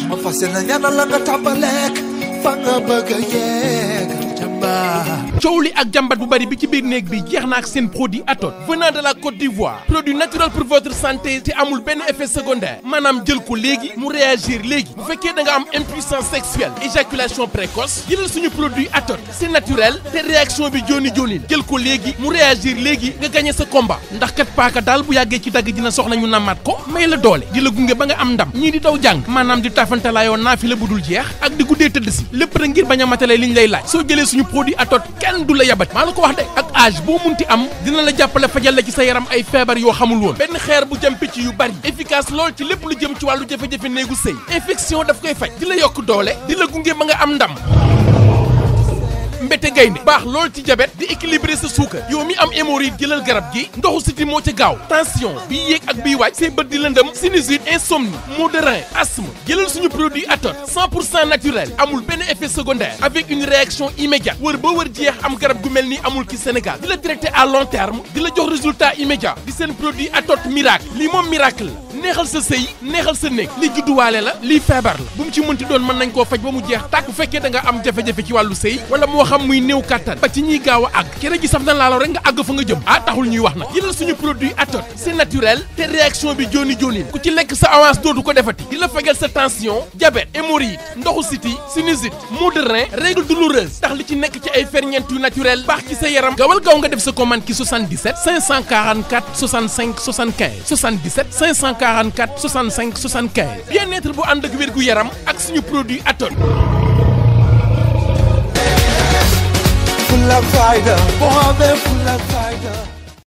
ma fas yéene ñaanal la nga tàmbaleek fa nga bëgg a yegg jàmbaar. coow li ak jàmbat bu bari bi ci biir néeg bi jeex na ak seen produit Aton venant de la Côte d'Ivoire produit naturel pour votre santé te amul benn effet secondaire maanaam jël ko léegi mu réagir léegi bu fekkee da nga am impuissance sexuelle éjaculation précoce jëlal suñu produit Aton c'est naturel te réaction bi joni joni jël ko léegi mu réagir léegi nga gagné sa combat ndax kat paaka daal bu yàggee ci dagg dina soxla ñu namaat ko may la doole di la gunge ba nga am ndam ñii di daw jàng maanaam di tafantalaayoo naafi la bu dul jeex ak di guddee tëdd si lépp rek ngir bañ a matale liñ lay laaj soo jëlee suñu produit Aton kenn du la yabat maa la ko wax de ak âge boo munti am dina la jàppale fajal la ci sa yaram ay feebar yoo xamul woon benn xeer bu jëm picc yu bari efficace lool ci lépp lu jëm ci wàllu jafe-jafe néegu sëy infection daf koy faj di la yokk doole di la gunge ba nga am ndam mbete gaynde baax lool ci diabète di équilibrer sa suukar yow mi am hémorroïde jëlal garab gi ndoxu siti moo ca gaaw tension bii yéeg ak bii wàcc say bët di lëndëm sinusite insomnie maux de rein asthme jëlal suñu produit Aton 100% naturel amul benn effet secondaire avec une réaction immédiate wër ba wër jeex am garab gu mel ni amul ci Sénégal di la traité à long terme di la jox résultat immédiat di seen produit Aton miracle lii moom miracle la neexal sa sëy neexal sa néeg lii judduwaale la lii feebar la bu mu ci mënti doon mën nañ koo faj ba mu jeex tàkk bu fekkee da nga am jafe-jafe ci wàllu sëy wala moo xam muy néew kàttan ba ci ñiy gaaw a àgg cere ji saf na laalaw rek nga àgg fa nga jëm taxul ñuy wax nag jëlal suñu produit Aton c'est naturel te réaction bi joni joni ku ci lekk sa avance dootu ko defati di la fagal sa tension diabète hémorroïde ndoxu siti sinusite maux de rein règle douloureuse tax li ci nekk ci ay ferñeent yu naturel baax ci sa yaram gawal gaaw nga def sa commande ki 77 544 65 75 77 544 65 75 bien-être bu ànd ak wér gu yaram ak suñu produit Aton. Full of fire, boy, full of fire.